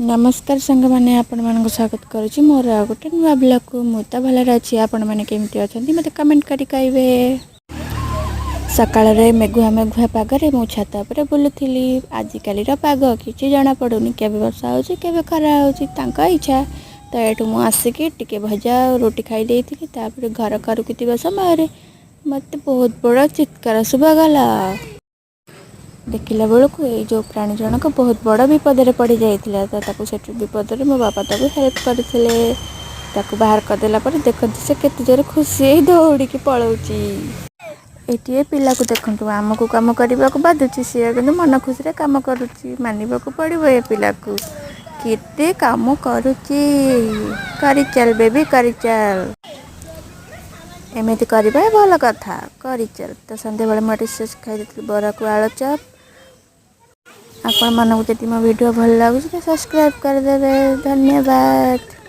ନମସ୍କାର ସାଙ୍ଗମାନେ, ଆପଣମାନଙ୍କୁ ସ୍ୱାଗତ କରୁଛି ମୋର ଆଉ ଗୋଟେ ନୂଆ ବ୍ଲଗ୍କୁ। ମୁଁ ତ ଭଲରେ ଅଛି, ଆପଣମାନେ କେମିତି ଅଛନ୍ତି ମୋତେ କମେଣ୍ଟ କରି କହିବେ। ସକାଳରେ ମେଘୁଆ ମେଘୁଆ ପାଗରେ ମୁଁ ଛାତ ଉପରେ ବୁଲୁଥିଲି। ଆଜିକାଲିର ପାଗ କିଛି ଜଣାପଡ଼ୁନି, କେବେ ବର୍ଷା ହେଉଛି, କେବେ ଖରା ହେଉଛି, ତାଙ୍କ ଇଚ୍ଛା। ତ ଏଠୁ ମୁଁ ଆସିକି ଟିକେ ଭଜା ଆଉ ରୁଟି ଖାଇ ଦେଇଥିଲି। ତାପରେ ଘର ଖରୁକୁଥିବା ସମୟରେ ମୋତେ ବହୁତ ବଡ଼ ଚିତ୍କାର ଶୁଭାଗଲା। ଦେଖିଲା ବେଳକୁ ଏଇ ଯେଉଁ ପ୍ରାଣୀ ଜଣକ ବହୁତ ବଡ଼ ବିପଦରେ ପଡ଼ିଯାଇଥିଲା। ତ ତାକୁ ସେଠୁ ବିପଦରେ ମୋ ବାପା ତାକୁ ହେଲ୍ପ କରିଥିଲେ। ତାକୁ ବାହାର କରିଦେଲା ପରେ ଦେଖନ୍ତୁ, ସେ କେତେ ଜୋରେ ଖୁସି ହେଇ ଦୌଡ଼ିକି ପଳଉଛି। ଏଠି ଏ ପିଲାକୁ ଦେଖନ୍ତୁ, ଆମକୁ କାମ କରିବାକୁ ବାଧୁଛି, ସିଏ କିନ୍ତୁ ମନ ଖୁସିରେ କାମ କରୁଛି। ମାନିବାକୁ ପଡ଼ିବ ଏ ପିଲାକୁ, କେତେ କାମ କରୁଛି। କରିଚାଲ ବେବି, କରିଚାଲ। ଏମିତି କରିବା ଭଲ କଥା, କରିଚାଲ। ତ ସନ୍ଧ୍ୟାବେଳେ ମୁଁ ଏଠି ଶେଷ ଖାଇ ଦେଇଥିଲି ବରାକୁ ଆଳୁଚପ। ଆପଣମାନଙ୍କୁ ଯଦି ମୋ ଭିଡ଼ିଓ ଭଲ ଲାଗୁଛି ତ ସବସ୍କ୍ରାଇବ୍ କରିଦେବେ। ଧନ୍ୟବାଦ।